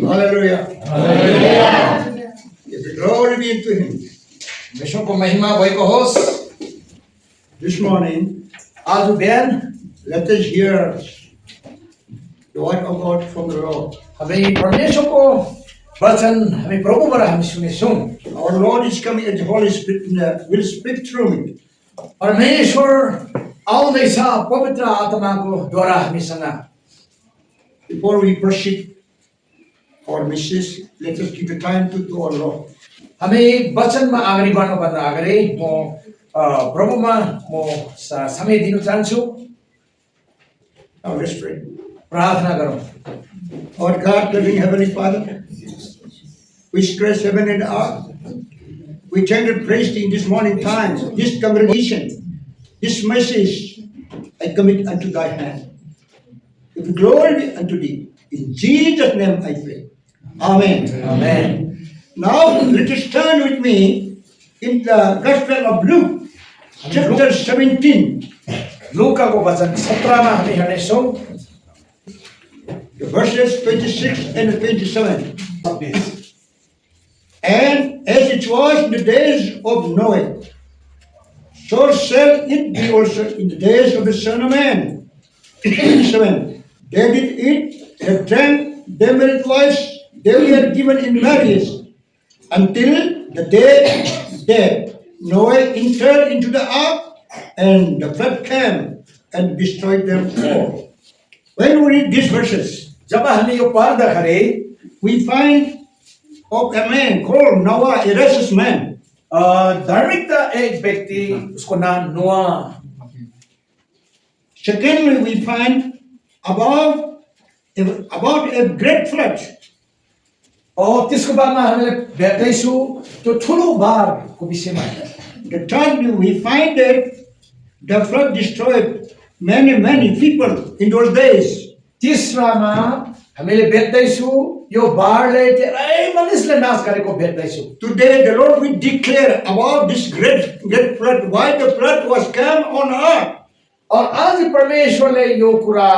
Hallelujah. Hallelujah. Glory be to Him. विश्व को महिमा भएको होस्। This morning, आज बिहान let us hear the word of God from the Lord. हामी परमेश्वरको वचन हामी प्रभुबाट हामी सुनेछौँ। Our Lord is coming and the Holy Spirit will speak through me. परमेश्वर आउँदैछ पवित्र आत्माको द्वारा हामीसँग। Before we proceed our message, let us give the time to our Lord. हामी वचनमा अगाडि बढ्नुभन्दा अगाडि म प्रभुमा म समय दिन चाहन्छु। Now let's pray. प्रार्थना गरौँ। Our God, loving Heavenly Father, we stretch heaven and earth. We thank and praise Thee in this morning times, this congregation, this message, I commit unto Thy hand. Give glory be unto Thee. In Jesus' name I pray. Amen. Amen. Now let us turn with me in the Gospel of Luke, chapter 17. लुकाको वचन 17 मा हामी हेर्नेछौँ। The verses 26 and 27. And as it was in the days of Noah, so shall it be also in the days of the Son of Man. 27. They did eat, have drank, they married wives, they were given in marriage, until the day that Noah entered into the ark, and the flood came and destroyed them all. When we read these verses, जब हामी यो पढ्दाखेरि we find of a man called Noah, a righteous man. धार्मिकता एक व्यक्ति उसको नाम नोआ। Secondly, we find about a great flood. और त्यसको बादमा हामीले भेट्दैछौँ त्यो ठुलो बाढको विषयमा। Thirdly, we find that the flood destroyed many people in those days. तीसरामा हामीले भेट्दैछौँ यो बाढले धेरै मानिसलाई नाश गरेको भेट्दैछौँ। Today, the Lord will declare about this great flood, why the flood was come on earth. और आज परमेश्वरले यो कुरा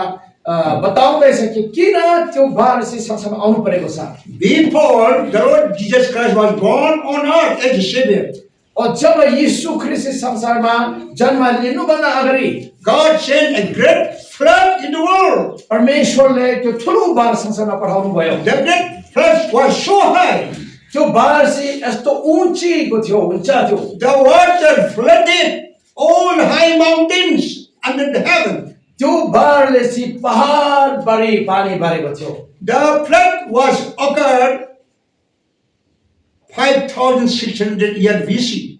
बताउँदैछ कि किन त्यो बाढ चाहिँ संसारमा आउनु परेको छ। Before the Lord Jesus Christ was born on earth as a Savior, और जब यीशु ख्रीष्ट संसारमा जन्म लिनुभन्दा अगाडि God sent a great flood in the world. परमेश्वरले त्यो ठुलो बाढ संसारमा पठाउनु भयो। The great flood was so high. त्यो बाढ चाहिँ यस्तो उँचीको थियो, उँचा थियो। The water flooded all high mountains under the heaven. त्यो बाढले चाहिँ पहाडभरि पानी भरेको थियो। The flood was occurred 5,600 years BC.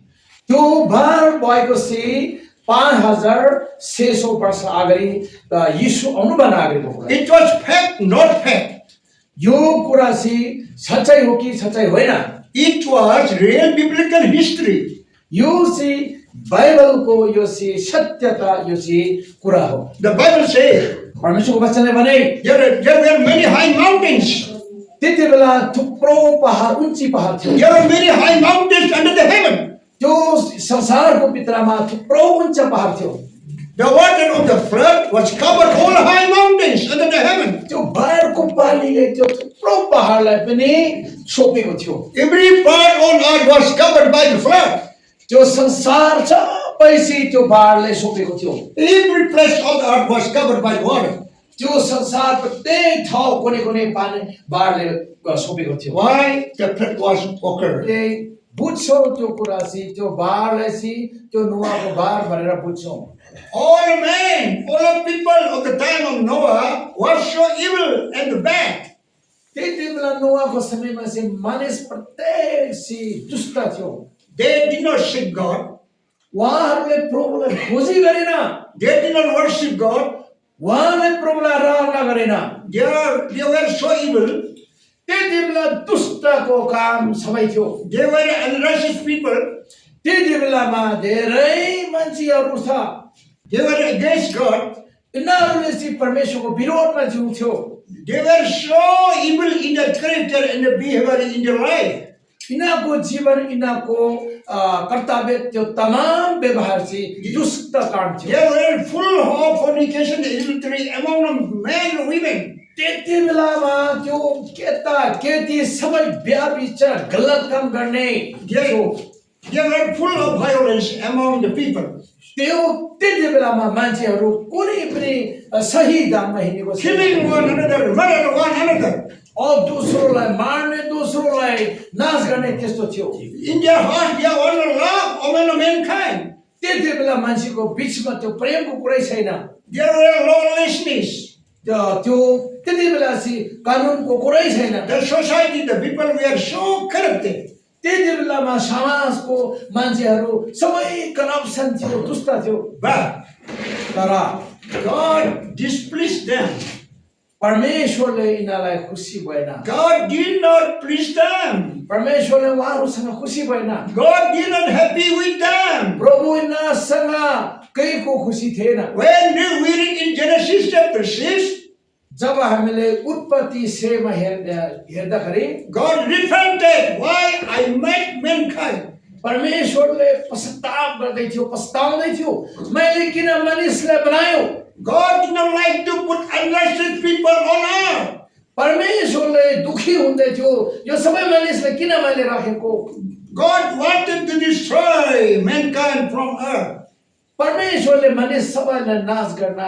त्यो बाढ भएको चाहिँ 5,600 वर्ष अगाडि यीशु आउनुभन्दा अगाडिको कुरा। It was fact, not fact. यो कुरा चाहिँ सच्चाइ हो कि सच्चाइ होइन? It was real biblical history. यो चाहिँ बाइबलको यो चाहिँ सत्यता यो चाहिँ कुरा हो। The Bible says परमेश्वरको वचनले भने there were many high mountains. त्यति बेला थुप्रो पहाड, उँची पहाड थियो। There were many high mountains under the heaven. त्यो संसारको भित्रमा थुप्रो उँचा पहाड थियो। The water of the flood was covered all high mountains under the heaven. त्यो बाढको पानीले त्यो थुप्रो पहाडलाई पनि छोपेको थियो। Every part on earth was covered by the flood. त्यो संसार सबै चाहिँ त्यो बाढले छोपेको थियो। Every place on earth was covered by water. त्यो संसार प्रत्येक ठाउँ कुनै पानी बाढले छोपेको थियो। Why the flood was occurred? बुझ्छौ त्यो कुरा चाहिँ त्यो बाढलाई चाहिँ त्यो नोआको बाढ भनेर बुझ्छौ। All men, all people of the time of Noah were so evil and bad. त्यति बेला नोआको समयमा चाहिँ मानिस प्रत्येक चाहिँ दुष्ट थियो। They did not seek God. उहाँहरूले प्रभुलाई खोजी गरेन। They did not worship God. उहाँले प्रभुलाई आराधना गरेन। They were so evil. त्यति बेला दुष्टको काम सबै थियो। They were unrighteous people. त्यति बेलामा धेरै मान्छेहरू छ। They were against God. यिनीहरूले चाहिँ परमेश्वरको विरोधमा जिउँथ्यो। They were so evil in their character and their behavior in their life. यिनीहरूको जीवन, यिनीहरूको कर्तव्य, त्यो तमाम व्यवहार चाहिँ दुष्ट काम थियो। They were full of fornication and adultery among men and women. त्यति बेलामा त्यो केटा केटी सबै बिहा बिचरा गलत काम गर्ने They were full of violence among the people, त्यो त्यति बेलामा मान्छेहरू कुनै पनि सही दाममा हिँडेको छैन killing one another, murder one another. दोस्रोलाई मार्ने दोस्रोलाई नाश गर्ने त्यस्तो थियो In their heart, they are all love of mankind. त्यति बेला मान्छेको बिचमा त्यो प्रेमको कुरै छैन There were lawlessness. त्यो त्यति बेला चाहिँ कानुनको कुरै छैन The society, the people were so corrupted. त्यति बेलामा समाजको मान्छेहरू सबै करप्सन थियो दुष्ट थियो But तर God displeased them. परमेश्वरले यिनीहरूलाई खुसी भएन God did not please them. परमेश्वरले उहाँहरूसँग खुसी भएन God did not happy with them. प्रभु यिनीहरूसँग केहीको खुसी थिएन When we read in Genesis chapter 6, जब हामीले उत्पत्ति 6 मा हेर्दाखेरि God repented. Why I made mankind? परमेश्वरले पश्चाताप गर्दै थियो पछताउँदै थियो मैले किन मानिसलाई बनायो God did not like to put unrighteous people on earth. परमेश्वरले दुखी हुँदै थियो यो सबै मानिसलाई किन मैले राखेको God wanted to destroy mankind from earth. परमेश्वरले मानिस सबैलाई नाश गर्न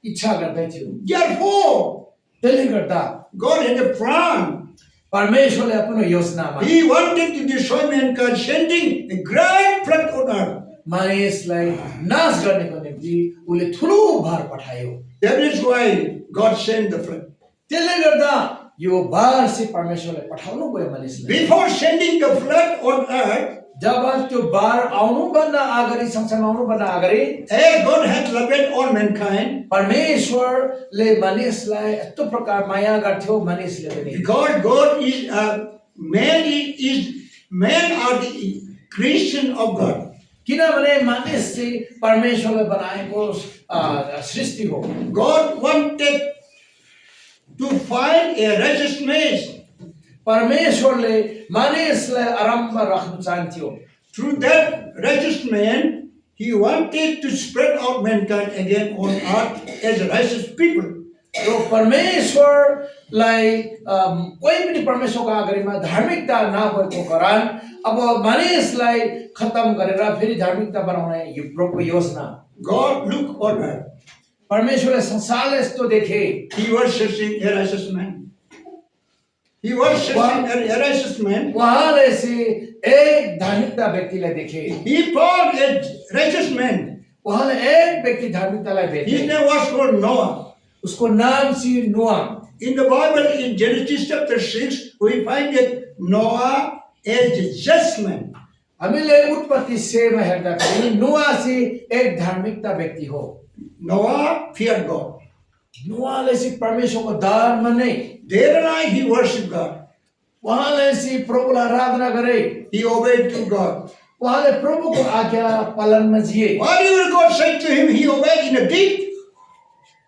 इच्छा गर्दै थियो Therefore, त्यसले गर्दा God had a plan. परमेश्वरले आफ्नो योजनामा He wanted to destroy mankind, sending a great flood on earth. मानिसलाई नाश गर्नको निम्ति उले ठुलो भार पठायो That is why God sent the flood. त्यसले गर्दा यो भार चाहिँ परमेश्वरले पठाउनु भयो मानिसलाई Before sending the flood on earth, जब त्यो भार आउनुभन्दा अगाडि संसारमा आउनुभन्दा अगाडि as God had loved all mankind, परमेश्वरले मानिसलाई यस्तो प्रकार माया गर्थ्यो मानिसले पनि because God is man are the creation of God. किनभने मानिस चाहिँ परमेश्वरले बनाएको सृष्टि हो God wanted to find a righteous man. परमेश्वरले मानिसलाई आराममा राख्न चाहन्थ्यो Through that righteous man, he wanted to spread out mankind again on earth as righteous people. र परमेश्वरलाई कोही पनि परमेश्वरको अगाडिमा धार्मिकता नभएको कारण अब मानिसलाई खत्तम गरेर फेरि धार्मिकता बनाउने यो प्रभुको योजना God looked on earth. परमेश्वरले संसारले यस्तो देखे He was searching a righteous man. He was searching a righteous man. उहाँले चाहिँ एक धार्मिकता व्यक्तिलाई देखे He found a righteous man. उहाँले एक व्यक्ति धार्मिकतालाई His भेटे name was called Noah. उसको नाम चाहिँ नोआ In the Bible, in Genesis chapter 6, we find that Noah is a just man. हामीले उत्पत्ति 6 मा हेर्दाखेरि नोआ चाहिँ एक धार्मिकता व्यक्ति हो Noah feared God. नोआले चाहिँ परमेश्वरको डर माने Day and night he worshipped God. उहाँले चाहिँ प्रभुलाई आराधना गरे He obeyed to God. उहाँले प्रभुको आज्ञा पालनमा जिए Whatever God said to him, he obeyed in a deed.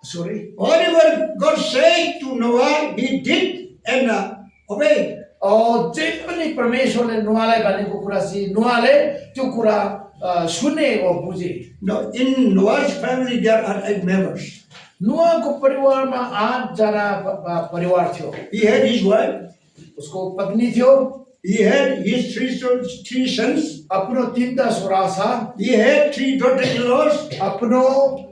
Sorry Whatever God said to Noah, he did and obeyed. जे पनि परमेश्वरले नोआलाई भनेको कुरा चाहिँ नोआले त्यो कुरा सुने वा बुझे Now, in Noah's family, there are 8 members. नोआको परिवारमा 8 जना परिवार थियो He had his wife, उसको पत्नी थियो he had his three sons, आफ्नो 3 छोरा छ he had 3 daughter-in-laws, आफ्नो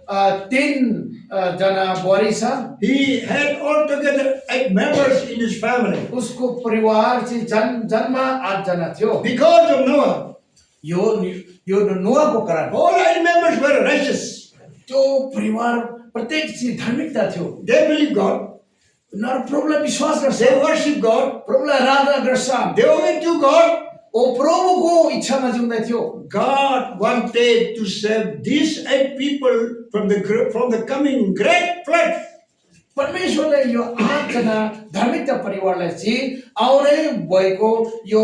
3 जना बुहारी छ he had altogether 8 members in his family. उसको परिवार चाहिँ जन्ममा 8 जना थियो Because of Noah, यो नोआको कारण all 8 members were righteous. त्यो परिवार प्रत्येक चाहिँ धार्मिकता थियो They believed God, उनीहरू प्रभुलाई विश्वास गर्छ they worship God, प्रभुलाई आराधना गर्छ they obeyed to God. ओ प्रभुको इच्छामा जिउँदै थियो God wanted to save these 8 people from the coming great flood. परमेश्वरले यो 8 जना धार्मिकता परिवारलाई चाहिँ आउने भएको यो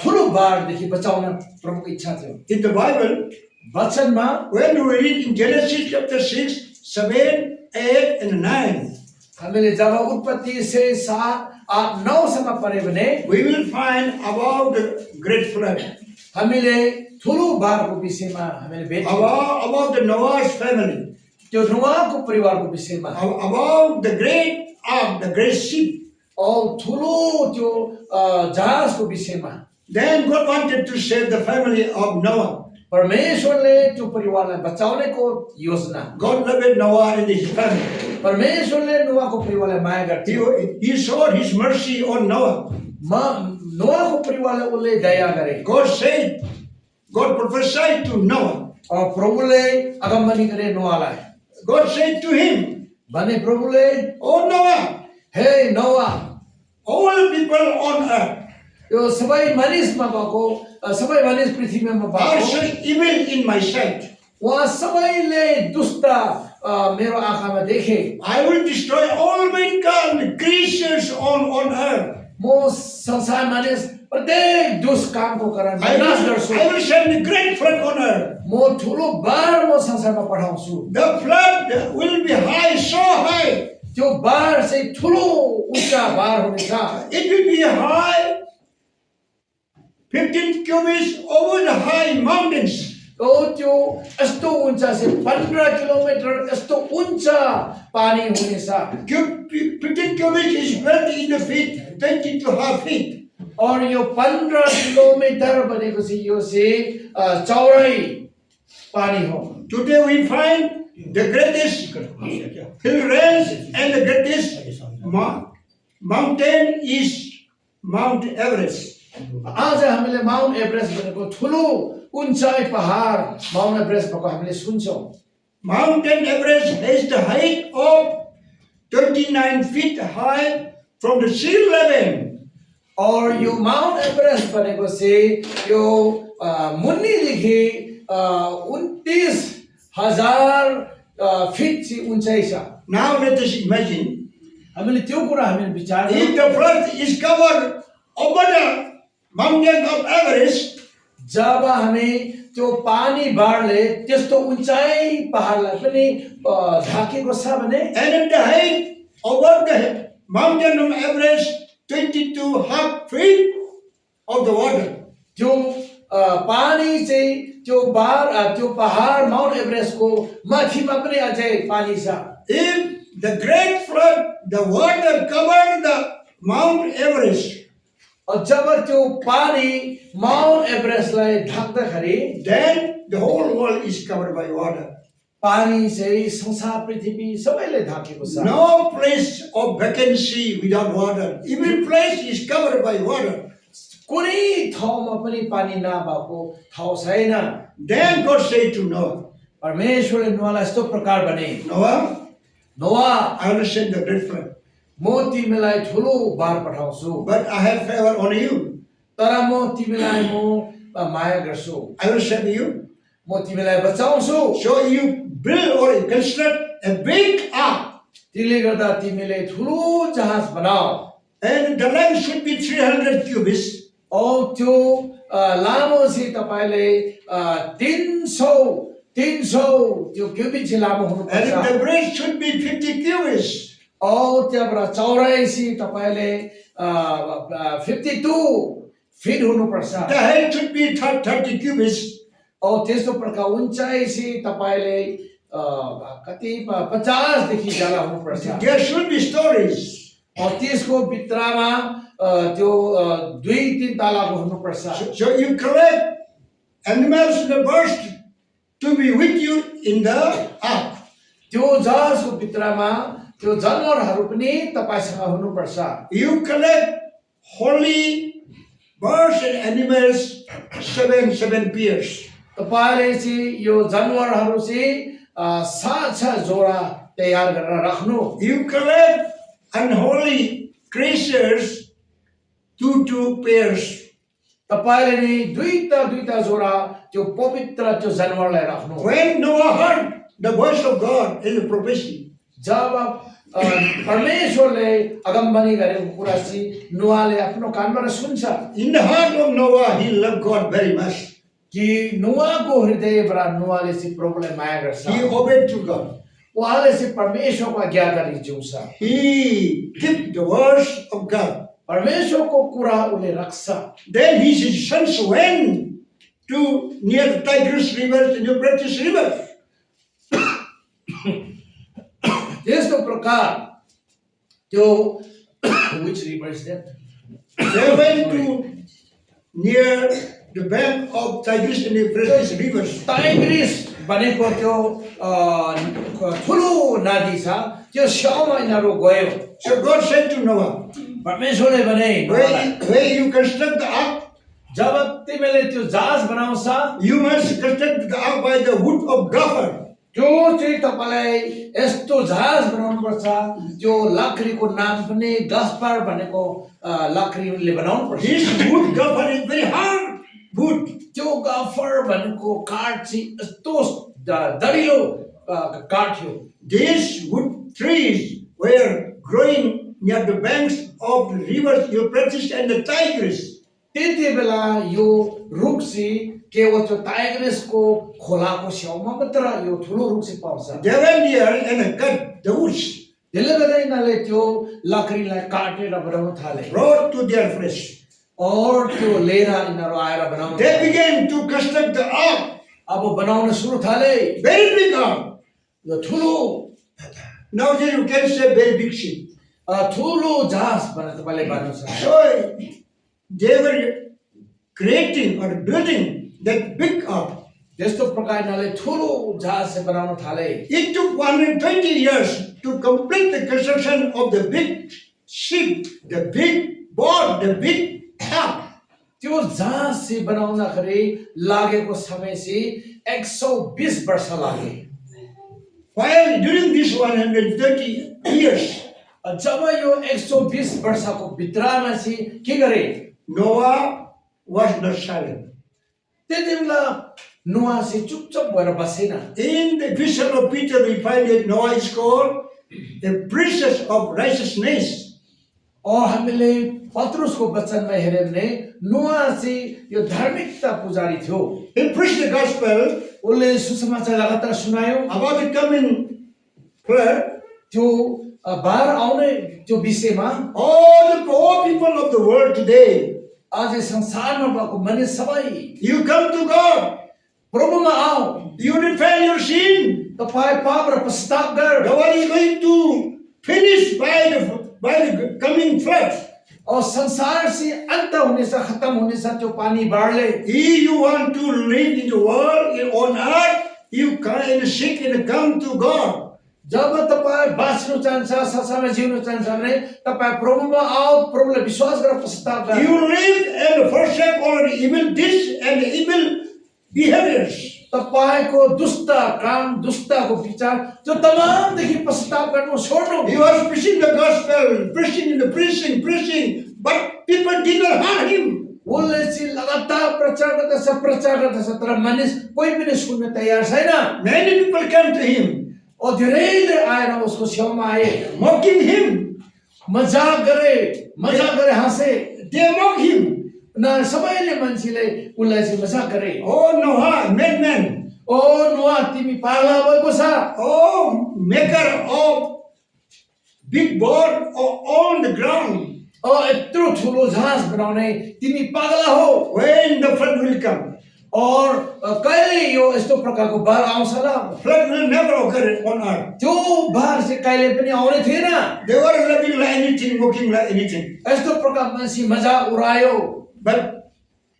ठुलो बाढदेखि बचाउन प्रभुको इच्छा थियो In the Bible, वचनमा when we read in Genesis chapter 6, 7, 8, and 9, हामीले जब उत्पत्ति 6, 7, 8, 9 सम्म पढ्यो भने we will find about the great flood, हामीले ठुलो बाढको विषयमा हामीले भेट्यौं about the Noah's family, त्यो नोआको परिवारको विषयमा about the great ark, a great ship. औ ठुलो त्यो जहाजको विषयमा Then God wanted to save the family of Noah. परमेश्वरले त्यो परिवारलाई बचाउनेको योजना God loved Noah and his family. परमेश्वरले नोआको परिवारलाई माया गर्थे He showed his mercy on Noah. नोआको परिवारलाई उनले दया गरे God prophesied to Noah. प्रभुले अगमबनी गरे नोआलाई God said to him, भने प्रभुले "Oh Noah, हे नोआ all people on earth यो सबै मानिसमा भएको सबै मानिस पृथ्वीमा are so भएको evil in my sight. उहाँ सबैले दुष्ट मेरो आँखामा देखे I will destroy all mankind, creatures on earth. म संसार मानिस प्रत्येक दुष्ट कामको कारण I विनाश गर्छु will send a great flood on earth. म ठुलो बाढ म संसारमा पठाउँछु The flood will be high, so high. त्यो बाढ चाहिँ ठुलो उच्च बाढ हुनेछ It will be high, 15 cubits over the high mountains. त्यो यस्तो उच्च चाहिँ 15 किलोमिटर यस्तो उच्च पानी हुनेछ 15 cubits is 20 in the feet, 20 to half feet. और यो 15 किलोमिटर भनेको चाहिँ यो चाहिँ चौडाइ पानी हो Today we find the greatest hill range and the greatest mountain is Mount Everest. आज हामीले माउन्ट एभरेस्ट भनेको ठुलो उचाइ पहाड माउन्ट एभरेस्ट भएको हामीले सुन्छौं Mountain Everest has the height of 29 feet high from the sea level. और यो माउन्ट एभरेस्ट भनेको चाहिँ यो मुन्नीदेखि 29,000 फिट चाहिँ उचाइ छ Now let us imagine हामीले त्यो कुरा हामीले विचार if the flood is covered over the mountain of Everest. जब हामी त्यो पानी बाढले त्यस्तो उचाइ पहाडलाई पनि ढाकेको छ भने And at the height over the mountain of Everest, 22 half feet of the water. त्यो पानी चाहिँ त्यो पहाड माउन्ट एभरेस्टको माथिमा पनि अझै पानी छ If the great flood, the water covered the Mount Everest, जब त्यो पानी Mount एभरेस्टलाई ढाक्दाखेरि then the whole world is covered by water. पानी चाहिँ संसार पृथ्वी सबैले ढाकेको छ No place of vacancy without water. Every place is covered by water. कुनै ठाउँमा पनि पानी नभएको ठाउँ छैन Then God said to Noah, परमेश्वरले नोआलाई यस्तो प्रकार भने Noah, नोआ I will send the great flood, म तिमीलाई ठुलो बाढ पठाउँछु but I have favor on you. तर म तिमीलाई म माया गर्छु I will save you. म तिमीलाई बचाउँछु So you build or construct a big ark, त्यसले गर्दा तिमीले ठुलो जहाज बनाऊ and the length should be 300 cubits. औ त्यो लामो चाहिँ तपाईले 300 त्यो क्युबिक चाहिँ लामो And हुनुपर्छ the breadth should be 50 cubits. औ त्यहाँबाट चौडाइ चाहिँ तपाईले 52 फिट हुनुपर्छ The height should be 30 cubits. औ त्यस्तो प्रकार उचाइ चाहिँ तपाईले कति 50 देखि ज्यादा हुनुपर्छ There should be storage. औ त्यसको भित्रमा त्यो 2-3 तलाको हुनुपर्छ So you collect animals and the birds to be with you in the ark. त्यो जहाजको भित्रमा त्यो जनावरहरू पनि तपाईसँग हुनुपर्छ You collect holy birds and animals, seven pairs. तपाईले चाहिँ यो जनावरहरू चाहिँ 7 जोडा तयार गरेर राख्नु You collect unholy creatures, two pairs. तपाईले नि दुईटा जोडा त्यो पवित्र त्यो जनावरलाई राख्नु When Noah heard the voice of God in the prophecy, जब परमेश्वरले अगमबनी गरेको कुरा चाहिँ नोआले आफ्नो कानबाट सुन्छ in the heart of Noah, he loved God very much. कि नोआको हृदयबाट नोआले चाहिँ प्रभुलाई माया गर्छ He obeyed to God. उहाँले चाहिँ परमेश्वरको आज्ञाकारी जिउँछ He kept the words of God. परमेश्वरको कुरा उसले राख्छ Then his sons went to near the Tigris River and the Euphrates River. त्यस्तो प्रकार त्यो which river is that? They went to near the bank of Tigris and Euphrates rivers. Tigris भनेको त्यो ठुलो नदी छ त्यो छेउमा यिनीहरू गयो So God said to Noah, परमेश्वरले भने नोआलाई, where you construct the ark, जब तिमीले त्यो जहाज बनाउँछ you must construct the ark by the wood of gopher. त्यो चाहिँ तपाईँलाई यस्तो जहाज बनाउनु पर्छ त्यो लाकडीको नाम पनि गस्पर भनेको लाकडीले बनाउनु पर्छ This wood gopher is very hard wood. त्यो गफर भनेको काठ चाहिँ यस्तो दरिलो काठ थियो These wood trees were growing near the banks of the rivers Euphrates and the Tigris. त्यति बेला यो रुख चाहिँ केवल त्यो टाइग्रिसको खोलाको छेउमा मात्र यो ठुलो रुख चाहिँ पाउँछ They went there and cut the woods, त्यसले गर्दा यिनीहरूले त्यो लकडीलाई काटेर बनाउन थाले brought to their flesh. और त्यो लिएर यिनीहरू आएर बनाउन They began to construct the ark, अब बनाउन सुरु थाले very big ark. यो ठुलो Now you can say very big ship. ठुलो जहाज भनेर तपाईँले भन्नुहुन्छ So they were creating or building that big ark. त्यस्तो प्रकारले ठुलो जहाज चाहिँ बनाउन थाले It took 120 years to complete the construction of the big ship, the big boat, the big ark. त्यो जहाज चाहिँ बनाउँदाखेरि लागेको समय चाहिँ 120 वर्ष लागे While during this 130 years, जब यो 120 वर्षको भित्रमा चाहिँ के गरे Noah was not silent. त्यति बेला नुहा चाहिँ चुपचाप भएर बसेन In the vision of Peter, we find that Noah is called a princess of righteousness. और हामीले पत्रुसको वचनमा हेर्यो भने नुहा चाहिँ यो धार्मिकता पुजारी थियो He preached the gospel उसले सुसमाचार लगातार सुनायो about the coming flood. त्यो बाह्र आउने त्यो विषयमा All the poor people of the world today, आज संसारमा भएको मानिस सबै you come to God. प्रभुमा Ao You repent your sin. तपाईँ पाप र पश्चाताप गर God is going to finish by the coming flood. और संसार से अंत होने से खत्म होने से जो पानी बाढ़ले If you want to live in the world on earth, you come and seek and come to God. जब तपाईँ बाँच्नु चाहन्छ संसारमा जिउनु चाहन्छ भने तपाईँ प्रभुमा आओ प्रभुलाई विश्वास गरेर पश्चाताप गर You live and forsake all the evil deeds and evil behaviors. तपाईको दुष्ट काम दुष्टको विचार जो तमामदेखि पश्चाताप गर्नु छोड्नु He was preaching the gospel, preaching in the preaching, but people did not hear him. उसले चाहिँ लगातार प्रचार गर्दछ तर मानिस कोही पनि सुन्न तयार छैन Many people came to him, और धेरैले आएर उसको छेउमा आए mocking him. मजाक गरे हाँसे They mocked him. न सबैले मान्छेले उसलाई चाहिँ मजाक गरे Oh, Noah, madman. ओ नुहा तिमी पागला भएको छ Oh, maker of big boat on the ground. ओ यत्रो ठुलो जहाज बनाउने तिमी पागला हो When the flood will come, और कहिले यो यस्तो प्रकारको बाढ आउँछ र flood will never occur on earth. त्यो बाढ चाहिँ कहिले पनि आउने थिएन They were laughing like anything, mocking like anything. यस्तो प्रकार मान्छे मजाक उडायो But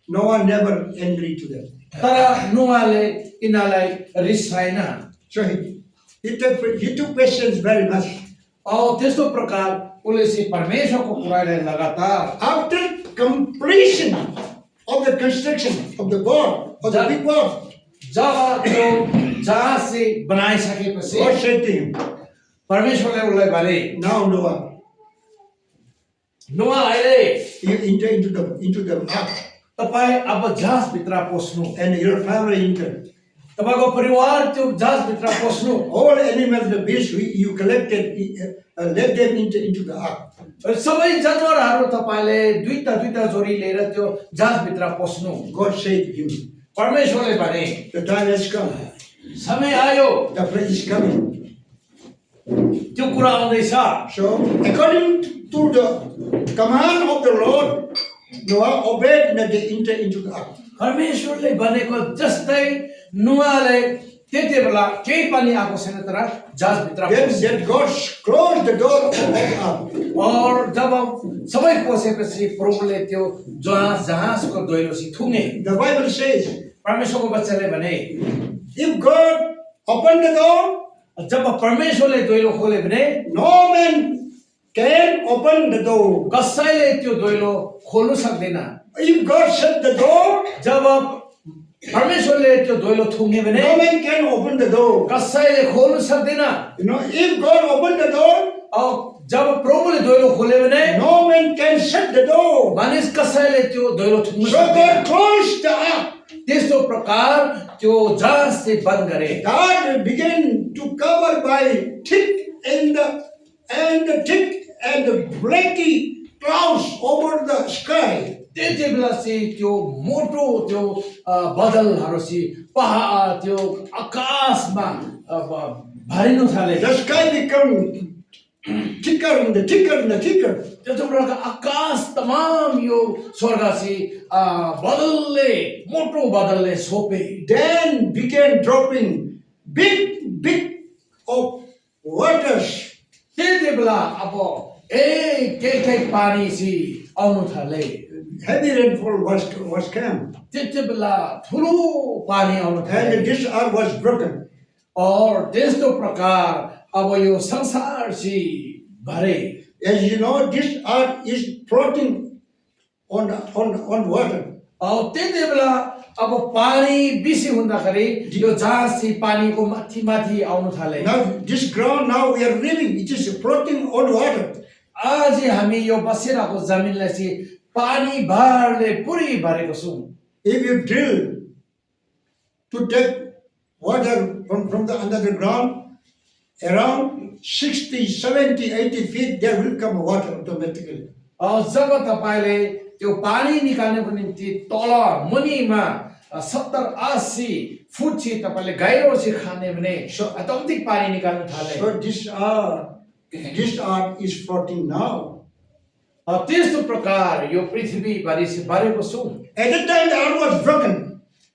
Noah never angry to them. तर नुहाले यिनीहरूलाई रिसाएन So he took patience very much. और त्यस्तो प्रकार उसले चाहिँ परमेश्वरको कुरालाई लगातार After completion of the construction of the boat, of the big boat, जब त्यो जहाज चाहिँ बनाइसकेपछि God said to him, परमेश्वरले उसलाई भने now Noah, नुहा अहिले you enter into the ark तपाईँ अब जहाजभित्र पस्नु and your family enter. तपाईको परिवार त्यो जहाजभित्र पस्नु All animals, the beasts you collected, let them into the ark. सबै जनावरहरू तपाईले दुईटा जोडी लिएर त्यो जहाजभित्र पस्नु God said to him, परमेश्वरले भने the time has come. समय आयो The flood is coming. त्यो कुरा आउँदैछ So, according to the command of the Lord, Noah obeyed and they entered into the ark. परमेश्वरले भनेको जस्तै नुहाले त्यति बेला केही पनि आएको छैन तर जहाजभित्र Then God closed the door of the ark. और जब सबै पसेपछि प्रभुले त्यो जहाजको दैलोसी थुने The Bible says, परमेश्वरको बच्चाले भने if God opened the door, जब परमेश्वरले दैलो खोले भने no man can open the door. कसैले त्यो दैलो खोल्नु सक्दैन If God shut the door, जब परमेश्वरले त्यो दैलो थुन्ने भने no man can open the door. कसैले खोल्नु सक्दैन You know, if God opened the door, और जब प्रभुले दैलो खोले भने no man can shut the door. मानिस कसैले त्यो दैलो थुन्नु So God सक्दैन closed the ark. त्यस्तो प्रकार त्यो जहाज चाहिँ बन्द गरे God began to cover by thick and thick and blacky clouds over the sky. त्यति बेला चाहिँ त्यो मोटो त्यो बदलहरू चाहिँ पहाड त्यो आकाशमा भरिनु थाले The sky became thicker and thicker. त्यस्तो प्रकारको आकाश तमाम यो स्वर्ग चाहिँ बदलले मोटो बदलले सोपे Then began dropping big of waters. त्यति बेला अब एक पानी चाहिँ आउनु थाले Heavy rainfall was came, त्यति बेला ठुलो पानी आउनु थाले and this ark was broken. और त्यस्तो प्रकार अब यो संसार चाहिँ भरे As you know, this ark is floating on water. और त्यति बेला अब पानी बेसी हुँदाखेरि यो जहाज चाहिँ पानीको माथि माथि आउनु थाले Now this ground now we are living, it is floating on water. आज हामी यो बसिरहेको जमिनलाई चाहिँ पानी भारले पुरै भरेको छौँ If you drill to take water from the under the ground, around 60, 70, 80 feet, there will come water automatically. जब तपाईले त्यो पानी निकाल्नको निम्ति तल मुनिमा 70-80 फुट चाहिँ तपाईले गहिरो चाहिँ खाने भने अटोमेटिक पानी निकाल्न थाले So this ark is floating now. त्यस्तो प्रकार यो पृथ्वी भरि चाहिँ भरेको छौँ At that time the ark was broken.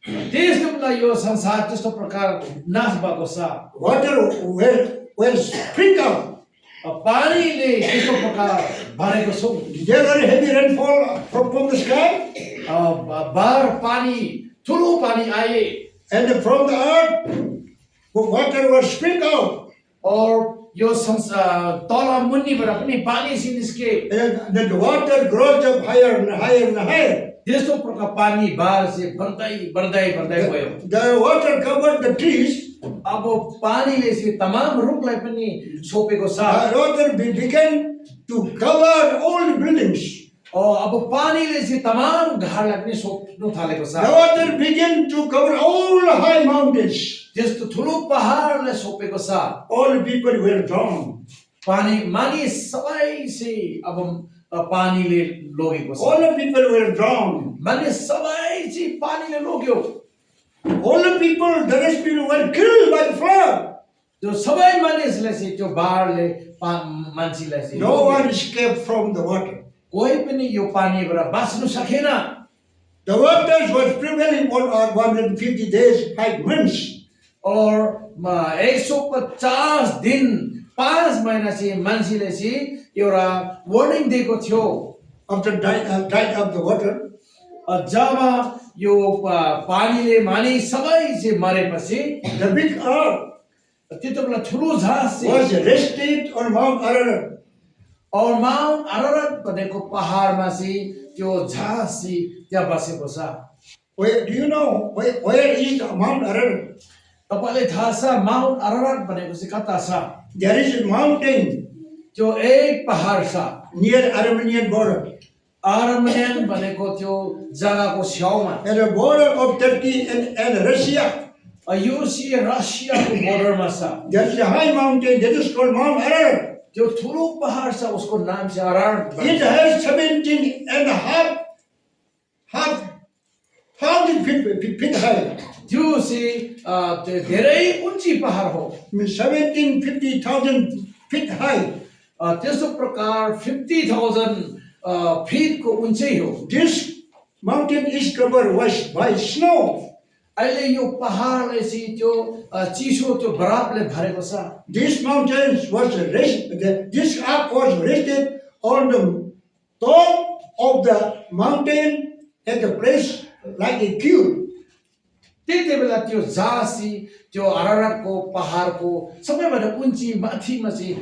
त्यस्तो बेला यो संसार त्यस्तो प्रकार नाश भएको छ Water were spring out. पानीले त्यस्तो प्रकार भरेको छौँ There were heavy rainfall from the sky, बार पानी ठुलो पानी आए and from the earth, water was spring out. और यो संसार तल मुनिबाट पनि पानी चाहिँ निस्के And the water grows up higher and higher and higher. त्यस्तो प्रकार पानी बार चाहिँ बढ्दै बढ्दै बढ्दै गयो The water covered the trees. अब पानीले चाहिँ तमाम रुखलाई पनि छोपेको छ The water began to cover all the buildings. अब पानीले चाहिँ तमाम घरलाई पनि छोप्नु थालेको छ The water began to cover all the high mountains. त्यस्तो ठुलो पहाडलाई छोपेको छ All the people were drowned. पानी मानिस सबै चाहिँ अब पानीले लगेको छ All the people were drowned. मानिस सबै चाहिँ पानीले लग्यो All the people, the rest people were killed by the flood. त्यो सबै मानिसलाई चाहिँ त्यो बाढले मान्छेलाई चाहिँ No one escaped from the water. कोही पनि यो पानीबाट बाँच्नु सकेन The waters was prevailing on our 150 days, 5 months. और 150 दिन 5 महिना चाहिँ मान्छेले चाहिँ एउटा वार्निङ दिएको थियो After died of the water, जब यो पानीले मानिस सबै चाहिँ मरेपछि the big ark त्यति बेला ठुलो जहाज was चाहिँ rested on Mount Ararat. और माउन्ट अरारत भनेको पहाडमा चाहिँ त्यो जहाज चाहिँ त्यहाँ बसेको छ Do you know where is the Mount Ararat? तपाईलाई थाहा छ माउन्ट अरारत भनेको चाहिँ कता छ There is a mountain त्यो एक पहाड छ near Armenian border. आर्मेनियन भनेको त्यो जग्गाको छेउमा At the border of Turkey and Russia, यो चाहिँ रसियाको बोर्डरमा छ there is a high mountain that is called Mount Ararat. त्यो ठुलो पहाड छ उसको नाम चाहिँ अरारत It has 17 and a half thousand feet high. त्यो चाहिँ त्यो धेरै उन्ची पहाड हो 50,000 feet high. त्यस्तो प्रकार 50,000 फिटको उचाइ हो This mountain is covered by snow. अहिले यो पहाडले चाहिँ त्यो चिसो त्यो बरफले भरेको छ। This mountains was this ark was rested on the top of the mountain at the place like a cube. त्यति बेला त्यो जासी त्यो अरारतको पहाडको सबैभन्दा उन्ची माथिमा चाहिँ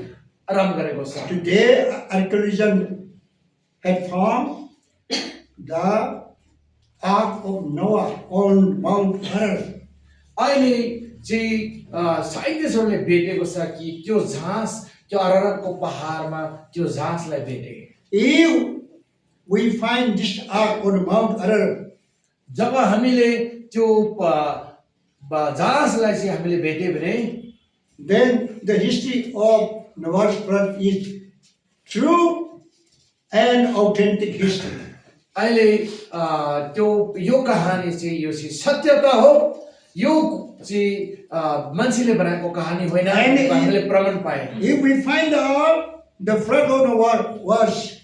आराम गरेको छ। Today, archaeologists had found the Ark of Noah on Mount Earth. अहिले चाहिँ साइन्टिस्टहरूले भेटेको छ कि त्यो झाँस त्यो अरारतको पहाडमा त्यो झाँसलाई भेटे। If we find this Ark on Mount Earth, जब हामीले त्यो झाँसलाई चाहिँ हामीले भेट्यो भने then the history of Noah's flood is true and authentic history. अहिले त्यो यो कहानी चाहिँ यो चाहिँ सत्यता हो, यो चाहिँ मान्छेले बनाएको कहानी होइन, हामीले प्रमाण पाए। If we find out the flood of Noah was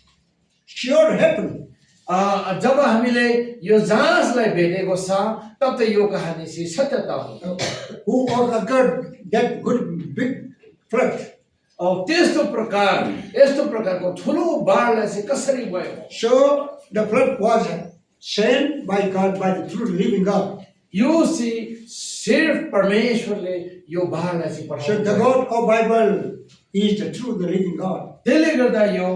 sure happened, जब हामीले यो जाँचलाई भेटेको छ तब त यो कहानी चाहिँ सत्यता हो। who occurred that good big flood. त्यस्तो प्रकारको ठुलो बाढलाई चाहिँ कसरी भयो? So the flood was sent by God, by the true living God. यो चाहिँ सिर्फ परमेश्वरले यो बाढलाई चाहिँ So the पठाउनु। God of Bible is the true, the living God. त्यसले गर्दा यो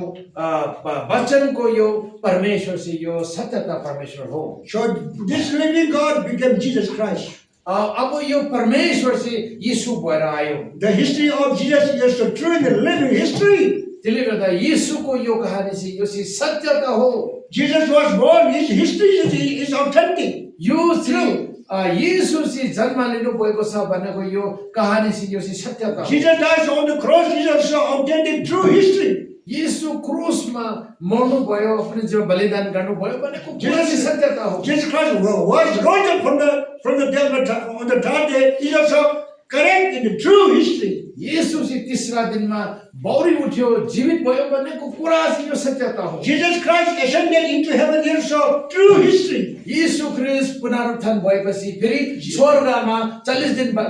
वचनको यो परमेश्वर चाहिँ यो सत्यता परमेश्वर हो। So this living God became Jesus Christ. अब यो परमेश्वर चाहिँ यीशु भएर आयो। The history of Jesus is the true and the living history. त्यसले गर्दा यीशुको यो कहानी चाहिँ यो चाहिँ सत्यता हो। Jesus was born, his history is authentic. यो चाहिँ यीशु चाहिँ जन्म लिनु भएको छ भनेको यो कहानी चाहिँ यो चाहिँ सत्यता हो। Jesus died on the cross, is also authentic, true history. यीशु क्रुसमा मर्नु भयो, आफ्नो जीवन बलिदान गर्नु भयो भनेको कुरा चाहिँ सत्यता हो। Jesus Christ was rose up from the dead on the third day, is also correct in the true history. यीशु चाहिँ तीसरा दिनमा बौरी उठ्यो, जीवित भयो भनेको कुरा चाहिँ यो सत्यता हो। Jesus Christ ascended into heaven, is also true history. यीशु ख्रीष्ट पुनरुत्थान भएपछि फेरि स्वर्गमा 40 दिनमा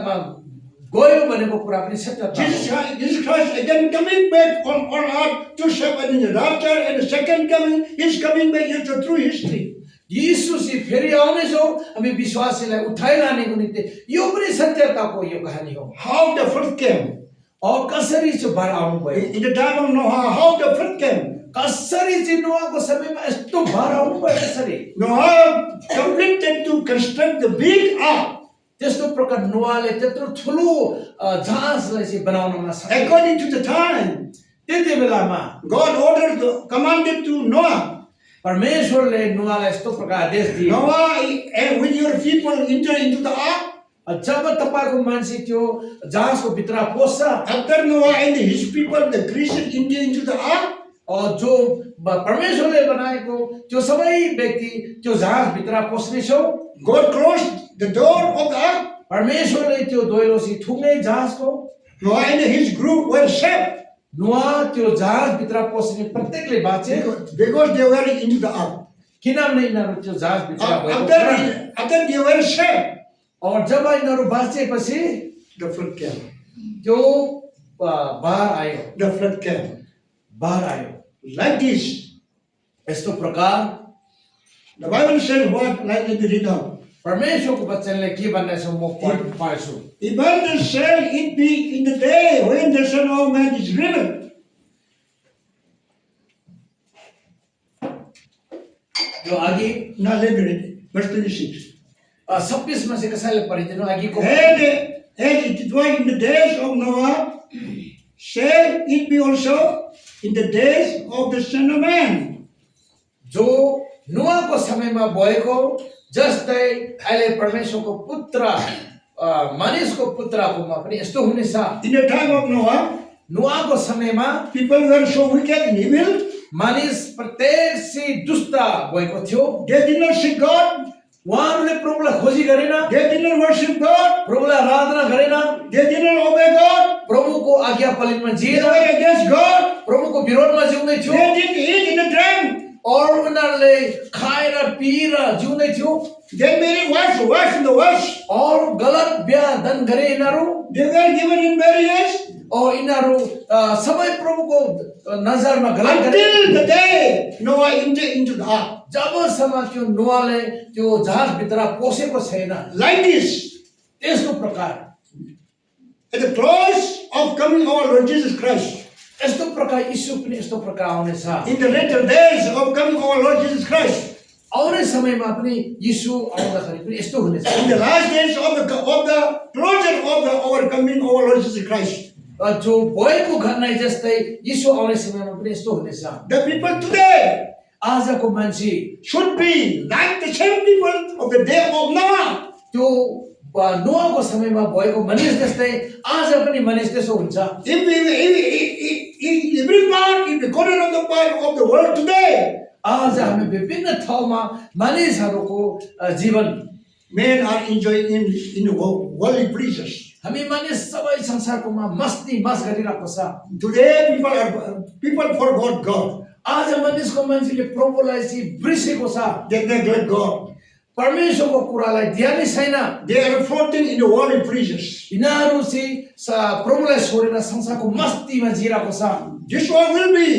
गयो भनेको कुरा पनि सत्यता हो। Jesus Christ again coming back on earth to serve in the rapture, and the second coming, his coming back is the true history. यीशु चाहिँ फेरि आउनेछौ हामी विश्वासीलाई उठाइ लानेको निम्ति यो पनि सत्यताको यो कहानी हो। How the flood came. कसरी चाहिँ बाढ आउनु भयो? In the time of Noah, how the flood came. कसरी चाहिँ नोआको समयमा यस्तो बाढ आउनु भयो? कसरी? Noah completed to construct the big ark. त्यस्तो प्रकार नोआले त्यत्रो ठुलो जहाजलाई चाहिँ बनाउनमा सके। According to the time, त्यति बेलामा God commanded to Noah, परमेश्वरले नोआलाई यस्तो प्रकार आदेश दिए, Noah, and with your people enter into the ark. जब तपाईको मान्छे त्यो जहाजको भित्र पस्छ, After Noah and his people, the Christians enter into the ark. जो परमेश्वरले बनाएको त्यो सबै व्यक्ति त्यो जहाज भित्र पस्नेछौ। God closed the door of the ark. परमेश्वरले त्यो दैलो चाहिँ थुङ्गे जहाजको। Noah and his group were saved नोआ त्यो जहाज भित्र पस्ने प्रत्येकले बाँचे, because they were into the ark. किनभने यिनीहरू त्यो जहाज भित्र भएको कारण। After they were saved, और जब यिनीहरू बाँचेपछि the flood came. त्यो बाढ आयो, The flood came. बाढ आयो। Like this, यस्तो प्रकार the Bible says what, like in the reader. परमेश्वरको वचनले के भन्दैछ म पढ्छु। Even shall it be in the day when the Son of Man is revealed. यो अघि Now let me read it. Verse 26. 26 मा चाहिँ कसैले पढिदिनु अघिको। As it was in the days of Noah, shall it be also in the days of the Son of Man. जो नोआको समयमा भएको जस्तै अहिले परमेश्वरको पुत्र मानिसको पुत्रकोमा पनि यस्तो हुनेछ। In the time of Noah, नोआको समयमा people were so wicked and evil, मानिस प्रत्येक से दुष्ट भएको थियो। they did not seek God, उहाँहरूले प्रभुलाई खोजी गरेन, they did not worship God, प्रभुलाई आराधना गरेन, they did not obey God, प्रभुको आज्ञा पालनमा they जिएन, were against God, प्रभुको विरोधमा जिउँदै थियो। they didn't eat in the drank. और उनीहरूले खाए खाएर पिएर जिउँदै थियो Then many wives in the worst. और गलत बिहा दान गरे यिनीहरू They were given in marriage और यिनीहरू सबै प्रभुको नजरमा गलत गरे until the day Noah entered into the ark. जबसम्म त्यो नोआले त्यो जहाजभित्र पसेको छैन Like this, यस्तो प्रकार at the close of coming our Lord Jesus Christ, यस्तो प्रकार यीशु पनि यस्तो प्रकार आउनेछ in the later days of coming our Lord Jesus Christ, आउने समयमा पनि यीशु आउँदाखेरि पनि यस्तो हुनेछ in the last days of the closure of our coming our Lord Jesus Christ, जो भएको घटना जस्तै यीशु आउने समयमा पनि यस्तो हुनेछ the people today आजको मान्छे should be like the same people of the day of Noah. त्यो नोआको समयमा भएको मानिस जस्तै आज पनि मानिस त्यसो हुन्छ If every part, in the corner of the part of the world today, आज हामी विभिन्न ठाउँमा मानिसहरूको जीवन men are enjoying in worldly pleasures. हामी मानिस सबै संसारकोमा मस्ती मस गरिरहेको छ Today people forgot God. आज मानिसको मान्छेले प्रभुलाई चाहिँ बिर्सेको छ They neglect God. परमेश्वरको कुरालाई ध्यानै छैन They are floating in the worldly pleasures. यिनीहरू चाहिँ प्रभुलाई छोडेर संसारको मस्तीमा जिरहेको छ This one will be.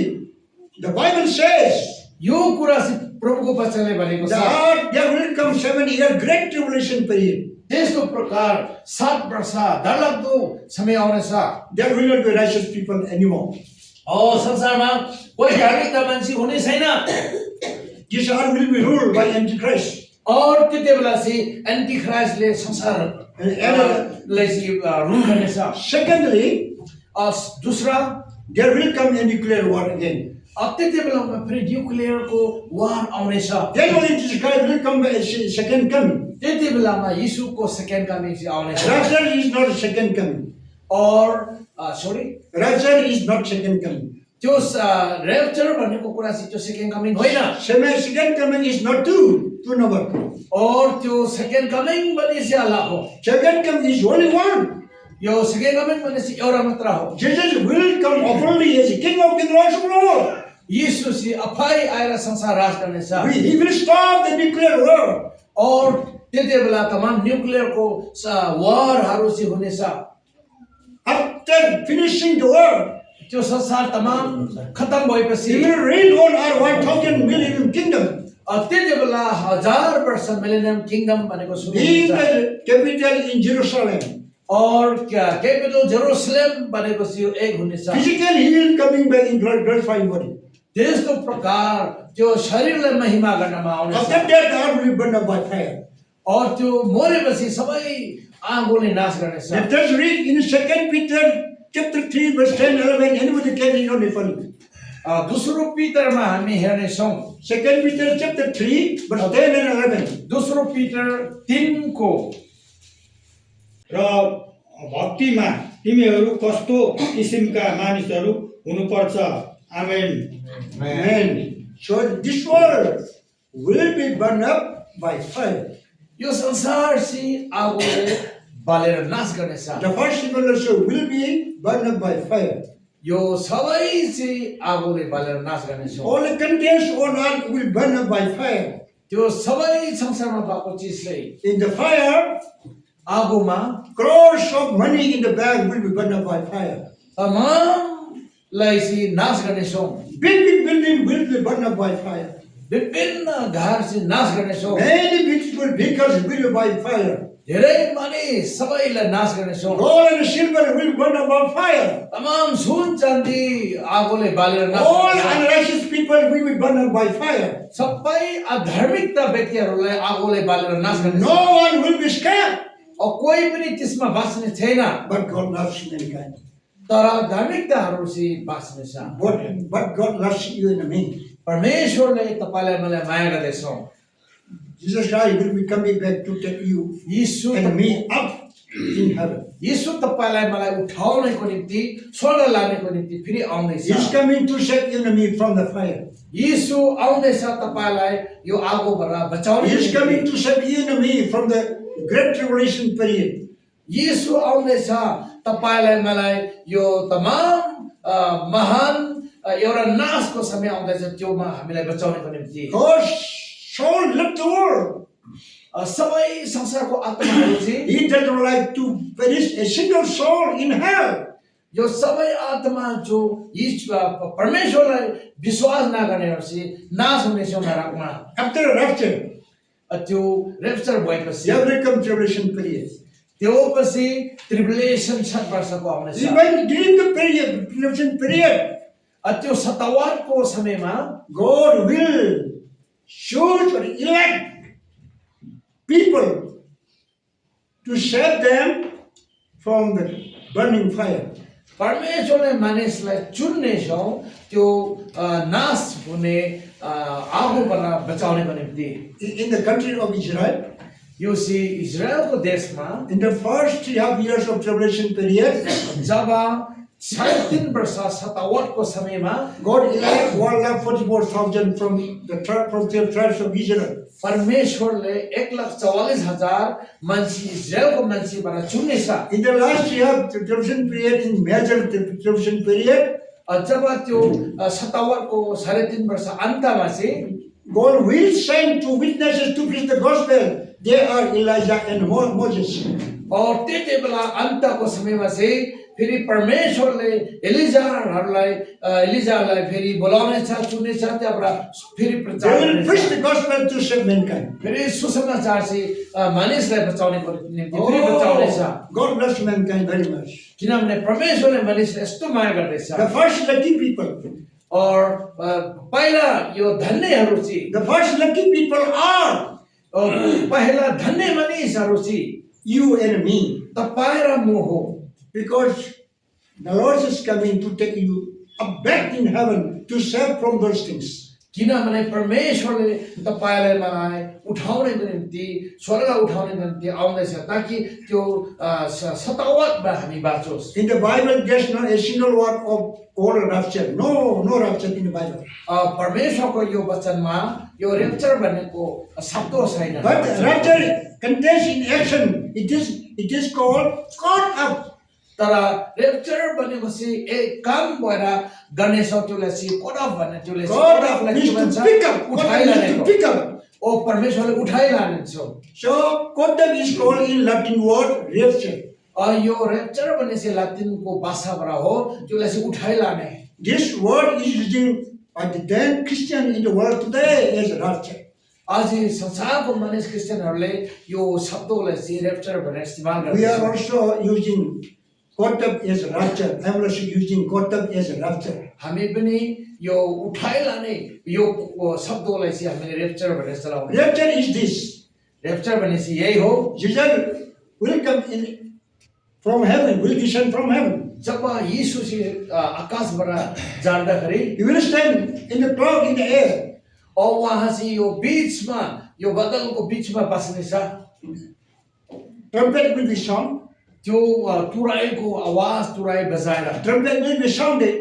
The Bible says यो कुरा चाहिँ प्रभुको वचनले भनेको छ there will come 7-year great tribulation period. त्यस्तो प्रकार 7 वर्ष डरलाग्दो समय आउनेछ There will not be righteous people anymore. संसारमा कोही धार्मिकता मान्छे हुने छैन This earth will be ruled by Antichrist. और त्यति बेला चाहिँ एन्टी क्राइस्टले संसारलाई चाहिँ रुल गर्नेछ Secondly, दूसरा there will come a nuclear war again. त्यति बेलामा फेरि न्युक्लियरको वार आउनेछ Then only Jesus Christ will come a second coming. त्यति बेलामा यीशुको सेकेन्ड कमिङ चाहिँ आउनेछ Rapture is not a second coming. और sorry Rapture is not second coming. त्यो र्याप्चर भनेको कुरा चाहिँ त्यो सेकेन्ड कमिङ होइन Second coming is not two number. और त्यो सेकेन्ड कमिङ भने चाहिँ अलग हो Second coming is only one. यो सेकेन्ड कमिङ भने चाहिँ एउटा मात्र हो Jesus will come openly as a King of Kings, Lord of Lords. यीशु चाहिँ आफै आएर संसार राज गर्नेछ He will stop the nuclear war. और त्यति बेला तमाम न्युक्लियरको वारहरू चाहिँ हुनेछ After finishing the war, त्यो संसार तमाम खत्म भएपछि He will reign on our 1,000 million kingdom. त्यति बेला 1000 वर्ष मिलेनियम किंगडम भनेको सुरु In हुन्छ the capital in Jerusalem. और क्यापिटल जेरुसलेम भनेको चाहिँ यो एक हुनेछ Physically, He will coming back in glorified body. त्यस्तो प्रकार त्यो शरीरलाई महिमा गर्नमा आउनेछ After that, the earth will be burned up by fire. और त्यो मरेपछि सबै आगोले नाश गर्नेछ Let us read in 2 Peter chapter 3, verse 10, 11. Anybody can read on the phone. दोस्रो पितरमा हामी हेर्नेछौँ 2 Peter chapter 3, verse 10 and 11. दोस्रो पितर 3 को र भक्तिमा तिमीहरू कस्तो किसिमका मानिसहरू हुनुपर्छ आमेन Amen. So this world will be burned up by fire. यो संसार चाहिँ आगोले बालेर नाश गर्नेछ The first people also will be burned up by fire. यो सबै चाहिँ आगोले बालेर नाश गर्नेछ All the contents on earth will burn up by fire. त्यो सबै संसारमा भएको चिजले In the fire, आगोमा crores of money in the bag will be burned up by fire. तमामलाई चाहिँ नाश गर्नेछौँ Big building will be burned up by fire. विभिन्न घर चाहिँ नाश गर्नेछौँ Many beautiful vehicles will be by fire. धेरै मानिस सबैलाई नाश गर्नेछौँ Gold and silver will burn up by fire. तमाम सुन चाँदी आगोले बालेर नाश All गर्नेछौँ unrighteous people will be burned up by fire. सबै अधार्मिकता व्यक्तिहरूलाई आगोले बालेर नाश गर्नेछ No one will be scared. और कोही पनि त्यसमा बाँच्ने छैन But God loves mankind. तर धार्मिकताहरू चाहिँ बाँच्नेछ But God loves you and me. परमेश्वरले तपाईलाई मलाई माया गर्दैछौँ Jesus Christ will be coming back to take you यीशु and me up in heaven. यीशु तपाईलाई मलाई उठाउनको निम्ति स्वर्ग लानेको निम्ति फेरि आउँदैछ He's coming to save you and me from the fire. यीशु आउँदैछ तपाईलाई यो आगोबाट बचाउने He's coming to save you and me from the great tribulation period. यीशु आउँदैछ तपाईलाई मलाई यो तमाम महान एउटा नाशको समय आउँदैछ त्योमा हामीलाई बचाउनको निम्ति Because soul left the world. सबै संसारको आत्माहरू चाहिँ He doesn't like to perish a single soul in hell. यो सबै आत्मा जो परमेश्वरलाई विश्वास नगर्नेहरू चाहिँ नाश हुनेछ नरकमा After a rapture, त्यो रेप्चर भएपछि there will come tribulation period. त्यो पछि ट्रिबुलेसन 7 वर्षको आउनेछ Even during the period, tribulation period, त्यो सतावटको समयमा God will choose or elect people to save them from the burning fire. परमेश्वरले मानिसलाई चुन्नेछौँ त्यो नाश हुने आगोबाट बचाउनको निम्ति In the country of Israel, यो चाहिँ इजरायलको देशमा in the first 3.5 years of tribulation period, जब 3.5 वर्ष सतावटको समयमा God elected 144,000 from the tribes of Israel. परमेश्वरले 1,44,000 मान्छे इजरायलको मान्छेबाट चुन्नेछ In the last year of the tribulation period, in major tribulation period, जब त्यो सतावटको 3.5 वर्ष अन्तमा चाहिँ God will send two witnesses to preach the gospel. They are Elijah and Moses. और त्यति बेला अन्तको समयमा चाहिँ फेरि परमेश्वरले एलिजालाई फेरि बोलाउनेछ चुन्नेछ त्यहाँबाट फेरि They प्रचार will गर्नेछ preach the gospel to save mankind. फेरि सुसमाचार चाहिँ मानिसलाई बचाउनेको निम्ति फेरि बचाउनेछ God loves mankind very much. किनभने परमेश्वरले मानिसलाई यस्तो माया गर्दैछ The first lucky people, और पहिला यो धन्यहरू चाहिँ the first lucky people are पहिला धन्य मानिसहरू चाहिँ you and me. तपाईँ र म हो Because the Lord is coming to take you up back in heaven to save from those things. किनभने परमेश्वरले तपाईलाई मलाई उठाउनको निम्ति स्वर्ग उठाउनको निम्ति आउँदैछ ताकि त्यो सतावटमा हामी बाँचोस् In the Bible, there's not a single word of all rapture. No rapture in the Bible. परमेश्वरको यो वचनमा यो रेप्चर भन्नेको शब्द छैन But rapture contains in action. It is called caught up. तर रेप्चर भनेपछि एक काम भएर गर्नेछ त्यसलाई चाहिँ कोड अफ भन्ने त्यसले God means to pick up. God means to उठाइलानेको pick up. ओ परमेश्वरले उठाइलान्छ So, caught up is called in Latin word rapture. यो रेप्चर भन्ने चाहिँ लातिनको भाषाबाट हो त्यसलाई चाहिँ उठाइलाने This word is used by the then Christian in the world today as rapture. आज संसारको मानिस क्रिस्चियनहरूले यो शब्दलाई चाहिँ रेप्चर भनेर इस्तेमाल We are गर्दछ also using caught up as rapture. I am also using caught up as rapture. हामी पनि यो उठाइलाने यो शब्दलाई चाहिँ हामीले रेप्चर भनेर चलाउँछौँ Rapture is this. रेप्चर भने चाहिँ यही हो Jesus will come in from heaven, will descend from heaven. जब यीशु चाहिँ आकाशबाट जाँदाखेरि He will stand in the cloud in the air. और उहाँ चाहिँ यो बीचमा यो बदलको बीचमा बस्नेछ Trumpet will be sound. त्यो तुराईको आवाज तुराई बजाएर Trumpet will be sounded.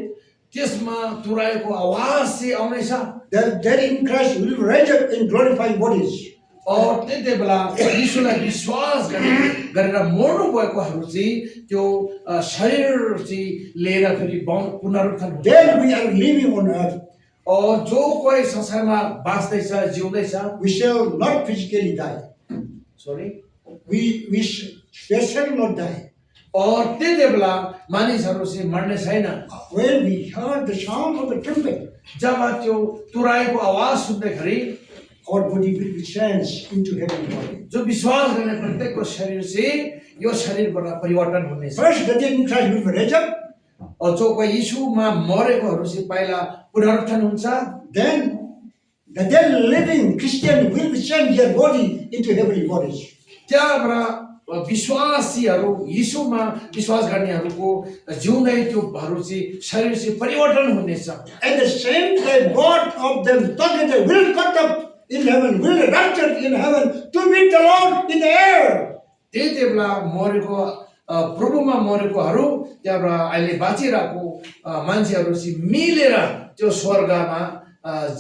त्यसमा तुराईको आवाज चाहिँ आउनेछ That dead in Christ will rise up in glorified bodies. और त्यति बेला यीशुलाई विश्वास गरेर मर्नु भएकोहरू चाहिँ त्यो शरीर चाहिँ लिएर फेरि पुनरुत्थान हुन्छ Then we are living on earth. और जो कोही संसारमा बाँच्दैछ जिउँदैछ We shall not physically die. Sorry We shall not die. और त्यति बेला मानिसहरू चाहिँ मर्ने छैन When we heard the sound of the trumpet, जब त्यो तुराईको आवाज सुन्दाखेरि our body will be changed into heavenly body. जो विश्वास गर्ने प्रत्येकको शरीर चाहिँ यो शरीरबाट परिवर्तन हुनेछ First, the dead in Christ will rise up. और जो कोही यीशुमा मरेकोहरू चाहिँ पहिला पुनरुत्थान हुन्छ Then, the dead living Christian will be changed their body into heavenly bodies. त्यहाँबाट विश्वासीहरू यीशुमा विश्वास गर्नेहरूको जिउँदै त्योहरू चाहिँ शरीर चाहिँ परिवर्तन हुनेछ At the same time, both of them together will cut up in heaven, will rapture in heaven to meet the Lord in the air. त्यति बेला मरेको प्रभुमा मरेकोहरू त्यहाँबाट अहिले बाँचिरहेको मान्छेहरू चाहिँ मिलेर त्यो स्वर्गमा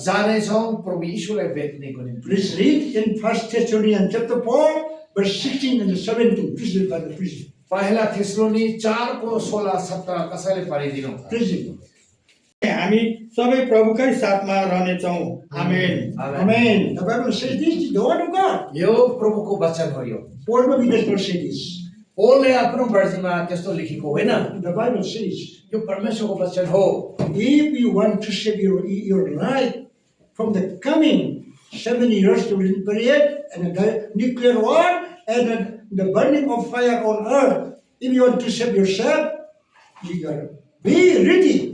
जानेछौँ प्रभु यीशुलाई भेट्नेको निम्ति Please read in 1 Thessalonians chapter 4, verse 16 and 17. Please read by the priest. पहिला थेसलोनी 4 को 16 17 कसैले पढिदिनु Please read. हामी सबै प्रभुकै साथमा रहनेछौँ आमेन Amen. The Bible says this is the word of God. यो प्रभुको वचन हो यो Paul maybe does not say this. पोलले आफ्नो वर्जीमा त्यस्तो लेखेको होइन The Bible says, यो परमेश्वरको वचन हो if you want to save your life from the coming 7 years tribulation period and the nuclear war and the burning of fire on earth, if you want to save yourself, you gotta be ready.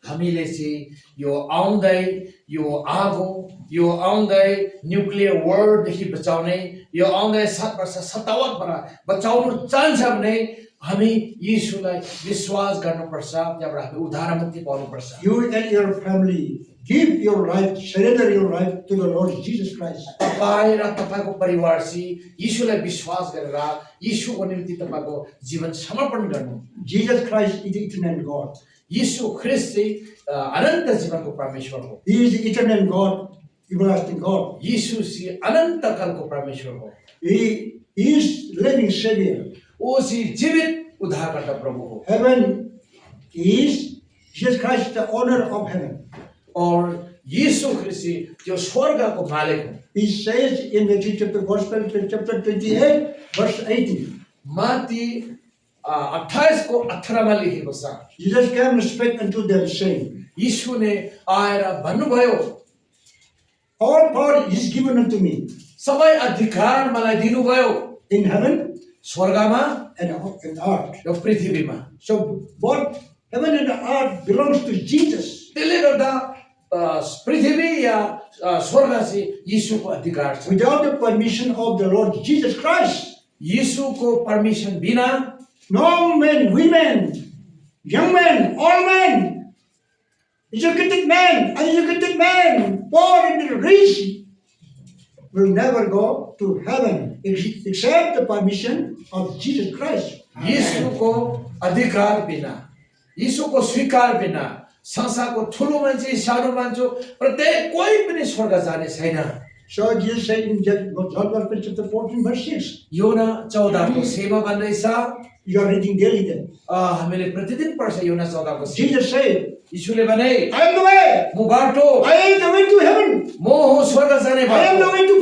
हामीले चाहिँ यो आउँदै यो आगो यो आउँदै nuclear वर्डदेखि बचाउने यो आउँदै 7 वर्ष सतावटबाट बचाउनु चाहन्छ भने हामी यीशुलाई विश्वास गर्नुपर्छ त्यहाँबाट हामी उद्धार मुक्ति पाउनुपर्छ You and your family give your life, surrender your life to the Lord Jesus Christ. तपाईँ र तपाईँको परिवारसित यीशुलाई विश्वास गरेर यीशुको निम्ति तपाईँको जीवन समर्पण गर्नु Jesus Christ is the eternal God. यीशु ख्रीष्ट चाहिँ अनन्त जीवनको परमेश्वर हो He is the eternal God, everlasting God. यीशु चाहिँ अनन्त कालको परमेश्वर हो He is living Savior. ओ चाहिँ जीवित उद्धारकर्ता प्रभु हो Heaven is Jesus Christ, the owner of heaven. और यीशु ख्रीष्ट त्यो स्वर्गको मालिक हो He says in Matthew chapter Gospel, chapter 28, verse 18. माथि 28 को 18 मा लेखेको छ Jesus came and spake unto them, saying, यीशुले आएर भन्नुभयो all power is given unto me सबै अधिकार मलाई दिनुभयो in heaven स्वर्गमा and on earth. र पृथ्वीमा So both heaven and earth belongs to Jesus. त्यसले गर्दा पृथ्वी या स्वर्ग चाहिँ यीशुको अधिकार छ Without the permission of the Lord Jesus Christ, यीशुको परमिसन बिना no men, women, young men, old men, educated men, uneducated men, poor and rich, will never go to heaven except the permission of Jesus Christ. यीशुको अधिकार बिना यीशुको स्वीकार बिना संसारको ठुलो मान्छे सानो मान्छे प्रत्येक कोही पनि स्वर्ग जाने छैन So Jesus said in John Gospel chapter 14 verse 6, योना 14 को 6 मा भन्दैछ you are reading daily then. हामीले प्रतिदिन पढ्छ योना 14 को 6 Jesus said, यीशुले भने I am the way, म बाटो I am the way to heaven, म हो स्वर्ग जाने I am the बाटो way to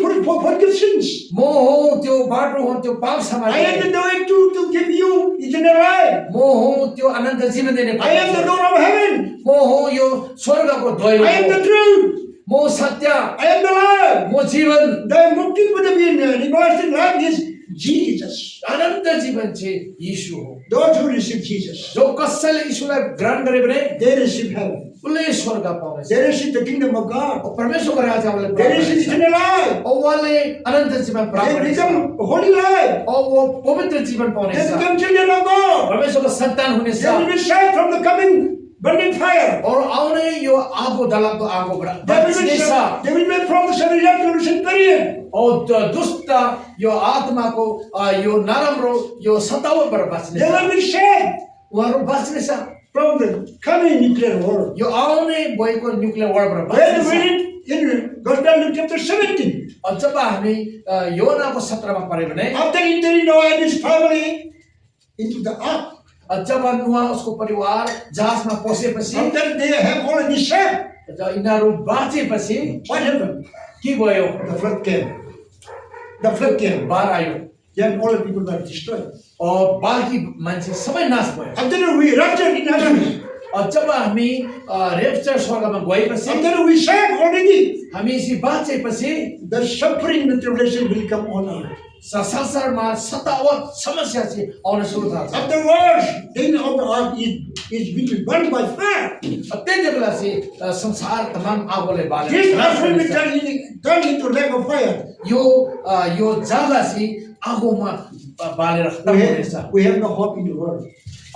forgive sins, म हो त्यो बाटो हो त्यो पाप क्षमा I am गर्ने the way to give you eternal life, म हो त्यो अनन्त जीवन दिने I am the परमेश्वर। door of heaven, म हो यो स्वर्गको दैलो I am the हो। truth, म सत्य I am the life. म जीवन The mukti for the everlasting life is Jesus. अनन्त जीवन चाहिँ यीशु हो Those who receive Jesus, जो कसैले यीशुलाई ग्रहण गरे भने they receive heaven. उसले स्वर्ग पाउनेछ They receive the kingdom of God. परमेश्वरको राज्य उसले They receive प्राप्त eternal life. और उहाँले अनन्त जीवन प्राप्त They गर्नेछ become holy life. और वो पवित्र जीवन They पाउनेछ become children of God. परमेश्वरको सन्तान हुनेछ They will be saved from the coming burning fire. और आउने यो आगो डलाको आगोबाट They will be बच्नेछ saved. They will be from the seven-year tribulation period. और दुष्ट यो आत्माको यो नराम्रो यो सतावटबाट They बच्नेछ will be saved उहाँहरू बच्नेछ from the coming nuclear war. यो आउने भएको न्युक्लियर वारबाट When we बच्नेछ read in Gospel Luke chapter 17, और जब हामी योनाको 17 मा पढ्यो भने after entering Noah and his family into the ark, जब नुहा उसको परिवार जहाजमा पसेपछि after they have already saved, जब यिनीहरू बाँचेपछि what happened? के भयो The flood came. The flood came. बाढ आयो Then all the people were destroyed. और बाँकी मान्छे सबै नाश भयो After we raptured in heaven, और जब हामी रेप्चर स्वर्गमा गएपछि after we saved already, हामी यसरी बाँचेपछि the suffering and tribulation will come on earth. संसारमा सतावट समस्या चाहिँ आउन सुरु थाल्छ Afterwards, then of the earth is will be burned by fire. त्यति बेला चाहिँ संसार तमाम आगोले This earth will be बालेर turned into lake of fire. यो जग्गा चाहिँ आगोमा बालेर खतम हुनेछ We have no hope in the world.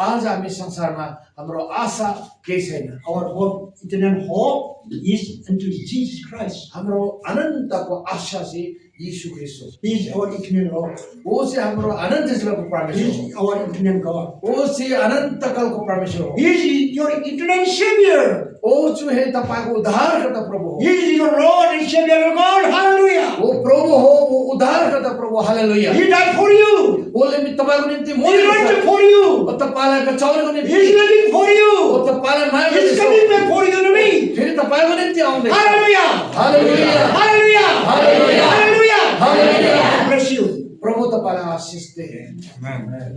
आज हामी संसारमा हाम्रो आशा केही छैन Our hope, eternal hope, is unto Jesus Christ. हाम्रो अनन्तको आशा चाहिँ यीशु ख्रीष्ट हो He is our eternal Lord. वो चाहिँ हाम्रो अनन्त जीवनको He परमेश्वर is our eternal God. हो वो चाहिँ अनन्तकालको परमेश्वर हो He is your eternal Savior. वो जो है तपाईको उद्धारकर्ता प्रभु He is your Lord and Savior God. Hallelujah. हो वो प्रभु हो वो उद्धारकर्ता प्रभु हालेलुया He died for you. बोले तपाईको निम्ति He मरेको wanted छ for you. ओ तपाईलाई बचाउनको He निम्ति is living for oh you. तपाईलाई माया He is गर्दैछ coming back for you and me. फेरि तपाईको निम्ति आउँदैछ Hallelujah. Hallelujah Hallelujah. Hallelujah. Hallelujah. Hallelujah. God bless you. प्रभु तपाईलाई आशिष दे Amen.